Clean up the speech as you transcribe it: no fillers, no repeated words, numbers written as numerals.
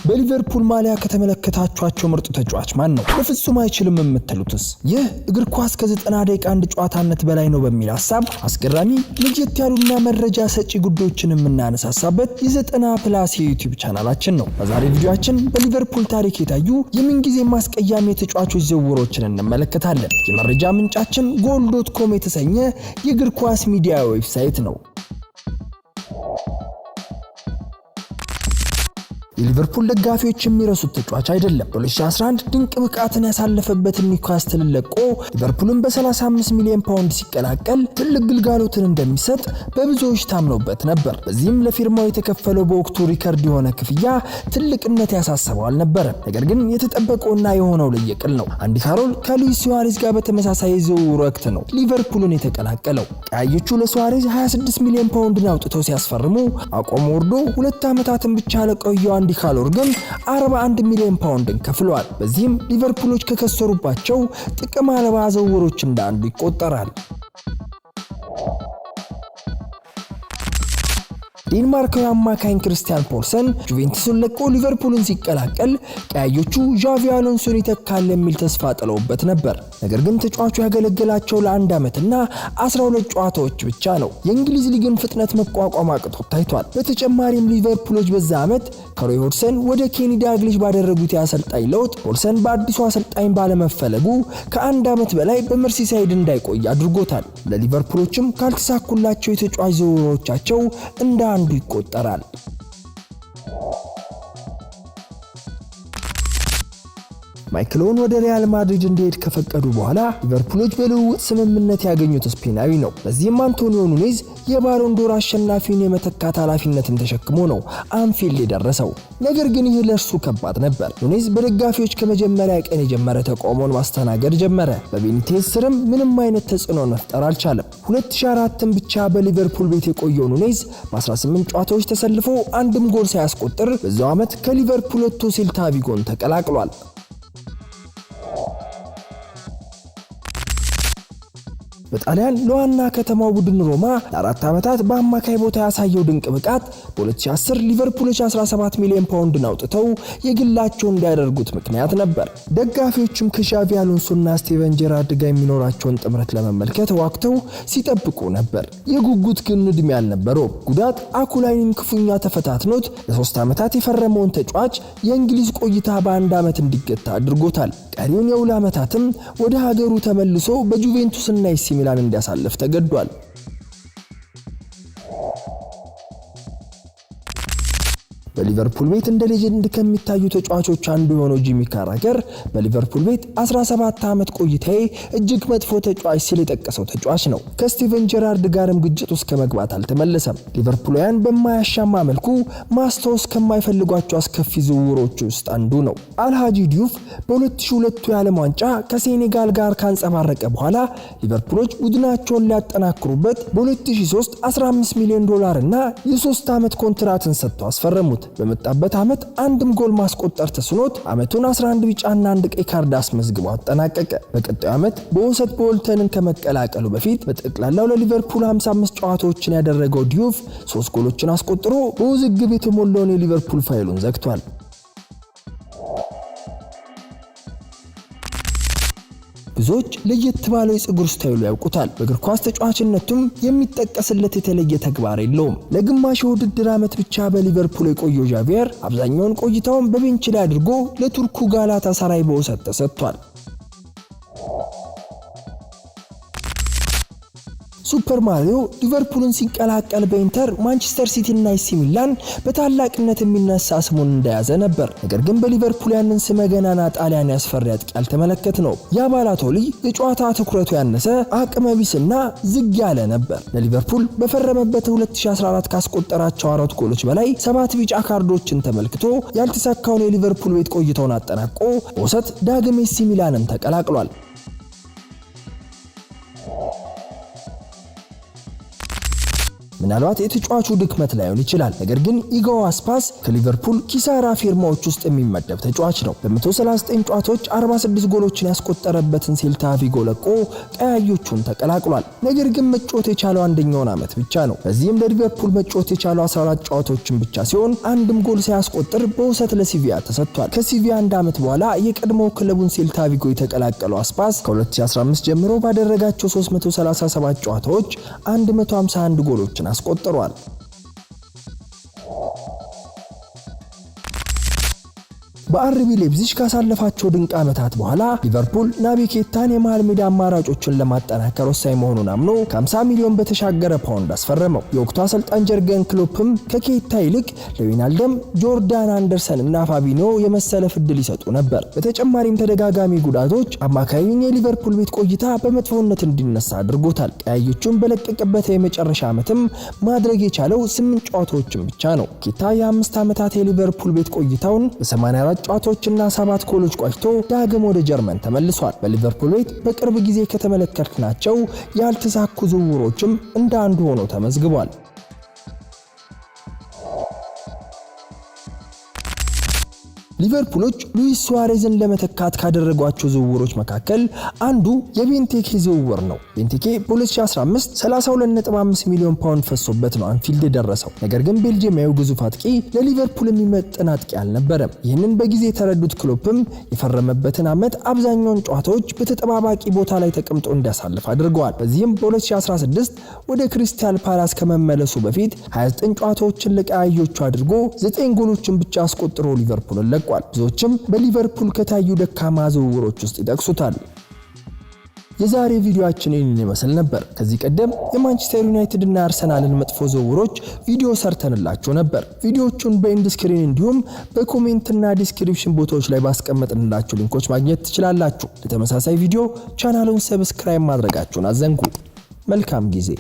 በሊቨርፑል ማሊያ ከተመለከታችኋቸው ምርጡ ተጫዋች ማን ነው? በፍጹም አይችልም የምትሉትስ? ይህ እግር ኳስ ከ90 ደቂቃ አንድ ጨዋታነት በላይ ነው በሚል ሀሳብ አስገራሚ፣ ለየት ያሉና መረጃ ሰጪ ጉዳዮችን የምናነሳሳበት የ90 Plus የዩቲዩብ ቻናላችን ነው። በዛሬ ቪዲዮአችን በሊቨርፑል ታሪክ የታዩ የምንጊዜም አስቀያሚ የተጫዋቾች ዝውውሮችን እንመለከታለን። የመረጃ ምንጫችን Goal.com የተሰኘ የእግር ኳስ ሚዲያ website ነው። የሊቨርፑል ደጋፊዎች የሚረሱት ተጫዋች አይደለም። በ2011 ድንቅ ብቃትን ያሳለፈበትን ኒውካስትልን ለቆ ሊቨርፑልን በ35 ሚሊዮን ፓውንድ ሲቀላቀል ትልቅ ግልጋሎትን እንደሚሰጥ በብዙዎች ታምኖበት ነበር። በዚህም ለፊርማው የተከፈለው በወቅቱ ሪከርድ የሆነ ክፍያ ትልቅነት ያሳሰበው አልነበረም። ነገር ግን የተጠበቀውና የሆነው ለየቅል ነው። አንዲ ካሮል ከሉዊስ ሱዋሬዝ ጋር በተመሳሳይ የዝውውር ወቅት ነው ሊቨርፑልን የተቀላቀለው። ቀያዮቹ ለሱዋሬዝ 26 ሚሊዮን ፓውንድን አውጥተው ሲያስፈርሙ አቋሙ ወርዶ 2 ዓመታትን ብቻ ለቆየው አንዲ ካሮል ግን 41 ሚሊዮን ፓውንድን ከፍለዋል። በዚህም ሊቨርፑሎች ከከሰሩባቸው ጥቅም አልባ ዝውውሮች እንደ አንዱ ይቆጠራል። ዴንማርካዊ አማካኝ ክርስቲያን ፖልሰን ጁቬንቱስን ለቆ ሊቨርፑልን ሲቀላቀል ቀያዮቹ ዣቪ አሎንሶን ይተካል የሚል ተስፋ ጥለውበት ነበር። ነገር ግን ተጫዋቹ ያገለገላቸው ለአንድ ዓመትና 12 ጨዋታዎች ብቻ ነው። የእንግሊዝ ሊግን ፍጥነት መቋቋም አቅቶት ታይቷል። በተጨማሪም ሊቨርፑሎች በዛ ዓመት ከሮይ ሆድሰን ወደ ኬኒ ዳግሊሽ ባደረጉት የአሰልጣኝ ለውጥ ፖልሰን በአዲሱ አሰልጣኝ ባለመፈለጉ ከአንድ ዓመት በላይ በመርሲሳይድ እንዳይቆይ አድርጎታል። ለሊቨርፑሎችም ካልተሳኩላቸው የተጫዋች ዝውውሮቻቸው እንደ አንዱ ይቆጠራል። ማይክል ኦውን ወደ ሪያል ማድሪድ እንዲሄድ ከፈቀዱ በኋላ ሊቨርፑሎች በልውውጥ ስምምነት ያገኙት ስፔናዊ ነው። በዚህም አንቶኒዮ ኑኔዝ የባሎንዶር አሸናፊውን የመተካት ኃላፊነትን ተሸክሞ ነው አንፊልድ የደረሰው። ነገር ግን ይህ ለእርሱ ከባድ ነበር። ኑኔዝ በደጋፊዎች ከመጀመሪያ ቀን የጀመረ ተቃውሞን ማስተናገድ ጀመረ። በቤኒቴዝ ስርም ምንም አይነት ተጽዕኖ መፍጠር አልቻለም። 2004ን ብቻ በሊቨርፑል ቤት የቆየው ኑኔዝ በ18 ጨዋታዎች ተሰልፎ አንድም ጎል ሳያስቆጥር በዛው ዓመት ከሊቨርፑል ወጥቶ ሴልታ ቪጎን ተቀላቅሏል። በጣሊያን ለዋና ከተማው ቡድን ሮማ ለ4 ዓመታት በአማካይ ቦታ ያሳየው ድንቅ ብቃት በ2010 ሊቨርፑሎች 17 ሚሊዮን ፓውንድን አውጥተው የግላቸው እንዲያደርጉት ምክንያት ነበር። ደጋፊዎችም ከዣቪ አሎንሶና ስቲቨን ጀራርድ ጋር የሚኖራቸውን ጥምረት ለመመልከት ጓጉተው ሲጠብቁ ነበር። የጉጉት ግን ዕድሜ አልነበረውም። ጉዳት አኩላይን ክፉኛ ተፈታትኖት ለ3 ዓመታት የፈረመውን ተጫዋች የእንግሊዝ ቆይታ በአንድ ዓመት እንዲገታ አድርጎታል። ቀሪውን የውል ዓመታትም ወደ ሀገሩ ተመልሶ በጁቬንቱስና ኤሲ ሚላን እንዲያሳልፍ ተገዷል። በሊቨርፑል ቤት እንደ legend ከሚታዩ ተጫዋቾች አንዱ የሆነው ጂሚ ካራገር በሊቨርፑል ቤት 17 ዓመት ቆይታዬ እጅግ መጥፎ ተጫዋች ሲል የጠቀሰው ተጫዋች ነው። ከስቲቨን ጀራርድ ጋርም ግጭት ውስጥ ከመግባት አልተመለሰም። ሊቨርፑላውያን በማያሻማ መልኩ ማስታወስ ከማይፈልጓቸው አስከፊ ዝውውሮች ውስጥ አንዱ ነው። አልሃጂ ዲዩፍ በ2002 የዓለም ዋንጫ ከሴኔጋል ጋር ካንጸባረቀ በኋላ ሊቨርፑሎች ቡድናቸውን ሊያጠናክሩበት በ2003 15 ሚሊዮን ዶላር እና የ3 ዓመት ኮንትራትን ሰጥተው አስፈረሙት። በመጣበት ዓመት አንድም ጎል ማስቆጠር ተስኖት ዓመቱን 11 ቢጫና አንድ ቀይ ካርድ አስመዝግቦ አጠናቀቀ። በቀጣዩ ዓመት በውሰት ቦልተንን ከመቀላቀሉ በፊት በጠቅላላው ለሊቨርፑል 55 ጨዋታዎችን ያደረገው ዲዩፍ ሶስት ጎሎችን አስቆጥሮ በውዝግብ የተሞላውን የሊቨርፑል ፋይሉን ዘግቷል። ብዙዎች ለየት ባለው የፀጉር style ኡ ያውቁታል። በእግር ኳስ ተጫዋችነቱም የሚጠቀስለት የተለየ ተግባር የለውም። ለግማሽ የውድድር ዓመት ብቻ በሊቨርፑል የቆየው ዣቪየር አብዛኛውን ቆይታውን በ bench ላይ አድርጎ ለቱርኩ ጋላታ ሳራይ በውሰት ተሰጥቷል። ሱፐር ማሪዮ ሊቨርፑልን ሲቀላቀል በኢንተር፣ ማንቸስተር ሲቲ እና ኤሲ ሚላን በታላቅነት የሚነሳ ስሙን እንደያዘ ነበር። ነገር ግን በሊቨርፑል ያንን ስመ ገናና ጣሊያን ያስፈሪ አጥቂ አልተመለከትነው። የባላቶሊ የጨዋታ ትኩረቱ ያነሰ፣ አቅመ ቢስና ዝግ ያለ ነበር። ለሊቨርፑል በፈረመበት 2014 ካስቆጠራቸው አራት ጎሎች በላይ ሰባት ቢጫ ካርዶችን ተመልክቶ ያልተሳካውን የሊቨርፑል ቤት ቆይታውን አጠናቆ በውሰት ዳግም ኤሲ ሚላንን ተቀላቅሏል። ምንም ምናልባት የተጫዋቹ ድክመት ላይሆን ይችላል። ነገር ግን ኢጎ አስፓስ ከሊቨርፑል ኪሳራ ፊርማዎች ውስጥ የሚመደብ ተጫዋች ነው። በ139 ጨዋታዎች 46 ጎሎችን ያስቆጠረበትን ሴልታ ቪጎ ለቆ ቀያዮቹን ተቀላቅሏል። ነገር ግን መጫወት የቻለው አንደኛውን ዓመት ብቻ ነው። በዚህም ለሊቨርፑል መጫወት የቻለው 14 ጨዋታዎችን ብቻ ሲሆን አንድም ጎል ሳያስቆጥር በውሰት ለሲቪያ ተሰጥቷል። ከሲቪያ አንድ ዓመት በኋላ የቀድሞ ክለቡን ሴልታ ቪጎ የተቀላቀለው አስፓስ ከ2015 ጀምሮ ባደረጋቸው 337 ጨዋታዎች 151 ጎሎችን አስቆጥሯል። በአርቢ ሌፕዚሽ ካሳለፋቸው ድንቅ ዓመታት በኋላ ሊቨርፑል ናቢ ኬታን የመሃል ሜዳ አማራጮችን ለማጠናከር ወሳኝ መሆኑን አምኖ ከ50 ሚሊዮን በተሻገረ ፓውንድ አስፈረመው። የወቅቱ አሰልጣኝ ጀርገን ክሎፕም ከኬታ ይልቅ ለዊናልደም፣ ጆርዳን አንደርሰን እና ፋቢኒዮ የመሰለፍ ዕድል ይሰጡ ነበር። በተጨማሪም ተደጋጋሚ ጉዳቶች አማካዩን የሊቨርፑል ቤት ቆይታ በመጥፎነት እንዲነሳ አድርጎታል። ቀያዮቹን በለቀቀበት የመጨረሻ ዓመትም ማድረግ የቻለው 8 ጨዋታዎችን ብቻ ነው። ኬታ የ5 ዓመታት የሊቨርፑል ቤት ቆይታውን በ84 ጨዋታዎችና 7 ጎሎች ቋጭቶ ዳግም ወደ ጀርመን ተመልሷል። በሊቨርፑል ቤት በቅርብ ጊዜ ከተመለከትናቸው ያልተሳኩ ዝውውሮችም እንደ አንዱ ሆኖ ተመዝግቧል። ሊቨርፑሎች ሉዊስ ሱዋሬዝን ለመተካት ካደረጓቸው ዝውውሮች መካከል አንዱ የቤንቴኬ ዝውውር ነው። ቤንቴኬ በ2015 32.5 ሚሊዮን ፓውንድ ፈሶበት ነው አንፊልድ የደረሰው። ነገር ግን ቤልጅየማዊው ግዙፍ አጥቂ ለሊቨርፑል የሚመጥን አጥቂ አልነበረም። ይህንን በጊዜ የተረዱት ክሎፕም የፈረመበትን ዓመት አብዛኛውን ጨዋታዎች በተጠባባቂ ቦታ ላይ ተቀምጦ እንዲያሳልፍ አድርገዋል። በዚህም በ2016 ወደ ክሪስታል ፓላስ ከመመለሱ በፊት 29 ጨዋታዎችን ለቀያዮቹ አድርጎ 9 ጎሎችን ብቻ አስቆጥሮ ሊቨርፑልን ለቋል። ብዙዎችም በሊቨርፑል ከታዩ ደካማ ዝውውሮች ውስጥ ይጠቅሱታል። የዛሬ ቪዲዮአችን ይህንን ይመስል ነበር። ከዚህ ቀደም የማንቸስተር ዩናይትድ እና አርሰናልን መጥፎ ዝውውሮች ቪዲዮ ሰርተንላችሁ ነበር። ቪዲዮዎቹን በ end screen እንዲሁም በ comment ና description ቦታዎች ላይ ባስቀመጥንላችሁ link ኦች ማግኘት ትችላላችሁ። ለተመሳሳይ ቪዲዮ ቻናሉን subscribe ማድረጋችሁን አትዘንጉ። መልካም ጊዜ።